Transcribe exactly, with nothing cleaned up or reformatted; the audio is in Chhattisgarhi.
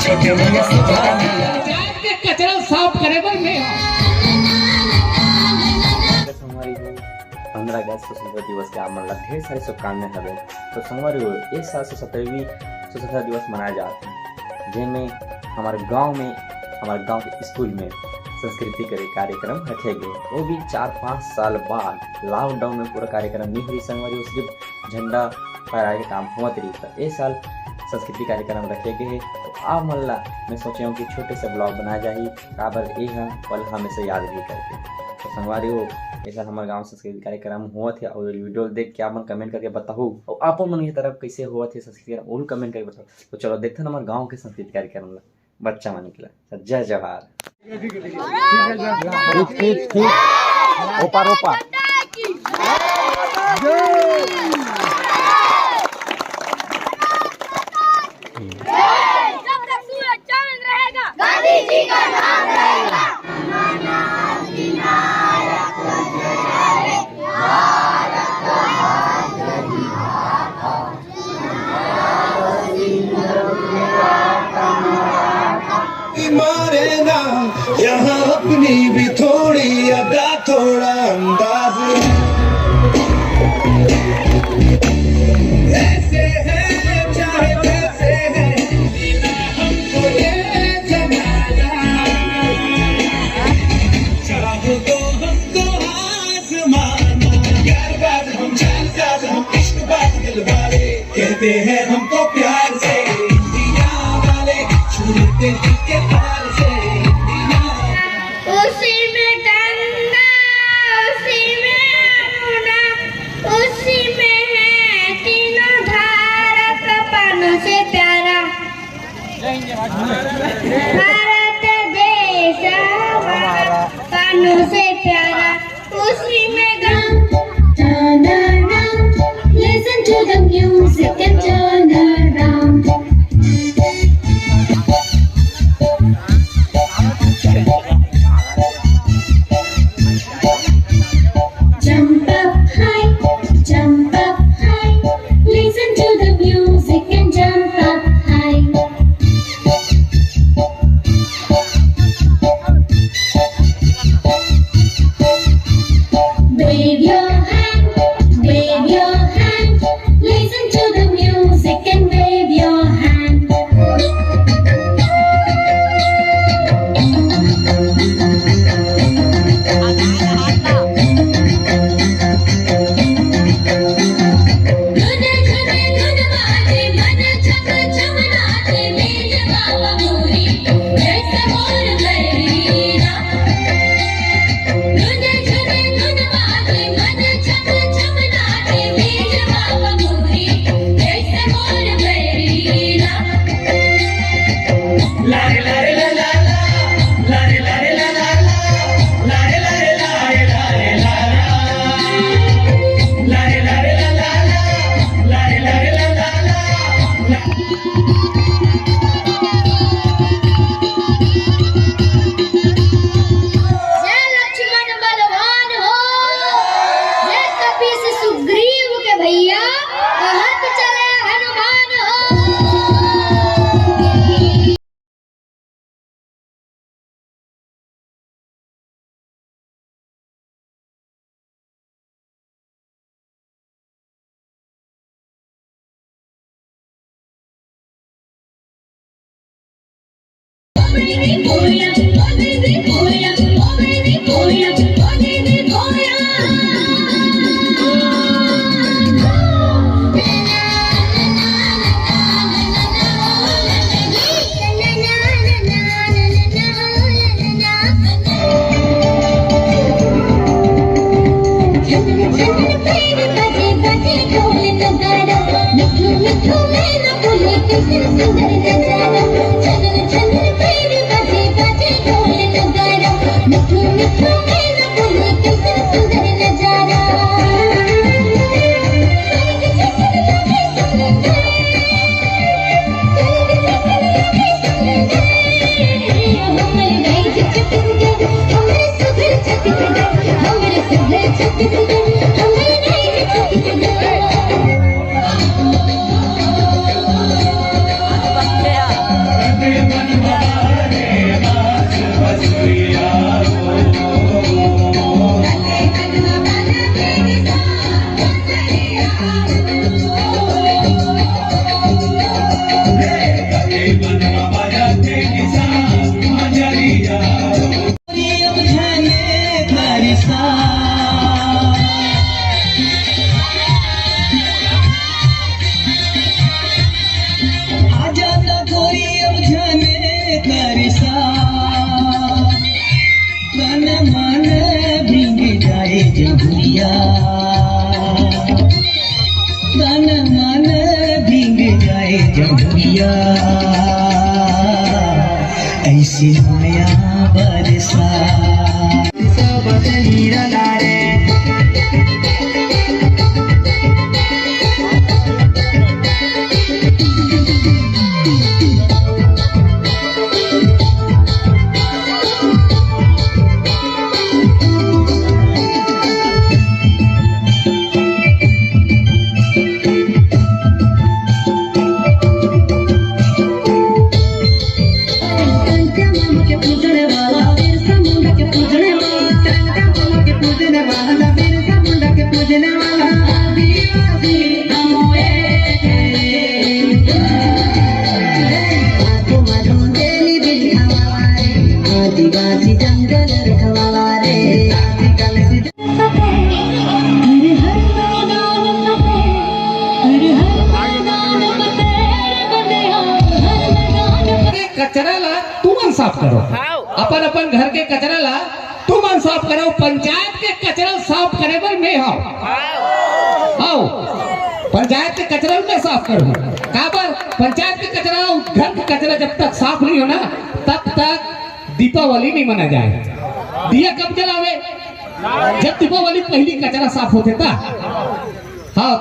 पंचायत के कचरा साफ करे बर मैं आऊं। संगवारी हो, पंद्रह अगस्त स्वतंत्रता दिवस के आप मन ला ढेर सारी शुभकामनाएं हवे। तो संगवारी हो, इस साल से सत्रहवीं स्वतंत्रता दिवस मनाया जात हे, जेमे हमारे गांव में, हमारे गांव के स्कूल में संस्कृति के कार्यक्रम रखे गए। वो भी चार पाँच साल बाद लॉकडाउन में पूरा कार्यक्रम नहीं हुई संगवारी हो, सिर्फ झंडा फहराए के काम होत रही। तो ए साल संस्कृति कार्यक्रम रखे गए हे। तो आप मन ला मैं सोचे हूँ कि छोटे से ब्लॉग बनाया जाही, काबर ए ह पल हमेशा याद भी करके। तो संगवारी हो, ए साल हमारे गांव संस्कृति कार्यक्रम होत हे और वीडियो देख के आप मन कमेंट करके बताहू, और आप मन के तरफ कैसे होत हे संस्कृति कार्यक्रम, वो कमेंट करके बताहू। तो चलो देखते हैं हमारे गांव के संस्कृति कार्यक्रम ला। बच्चा मन के ला। तो जय जोहार। ठीक, ठीक, ठीक। ओपार, ओपार। जब तक सूरज चांद रहेगा, गांधी जी का नाम रहेगा। मारे ना, यहाँ अपनी भी थोड़ी अदा, थोड़ा अंदाज है। ऐसे है, चाहे जैसे है, जीना हमको ये जमाना। चाहो तो हमको आजमाना। यार बाज हम, जान साज हम, इश्क बाज दिल वाले। कहते हैं हमको प्यार से इंडिया वाले, छू लेते दिल के तार से इंडिया। उसी में गंगा, उसी में यमुना, उसी में है तीनों धारा, पानों से प्यारा। भारत देश हमारा, पानों से प्यारा। उसी में गम। Turn around, listen to the music and turn around. Jump up high, jump up high, listen to the music and jump up high. Wave your hand, wave your hand. Listen to the music and wave your hand. जय लक्ष्मण बलवान हो, जय कपीस सुग्रीव के भैया, कहत चले हनुमान हो। ऐसी नया बरसा। सब नीरा ला रे। कचरा ला तुमन साफ करो। हाँ। अपन अपन घर के कचरा ला तुमन साफ करो। पंचायत के कचरा साफ करे बर मैं हव। हाँ। पंचायत के कचरा मैं साफ करूँ। काबर? पंचायत के कचरा अउ घर के कचरा जब तक साफ नहीं हो ना, तब तक दीपावली नहीं मना जाए। दिया कब जलावे? जब दीपावली पहली कचरा साफ होथे ता। हाँ।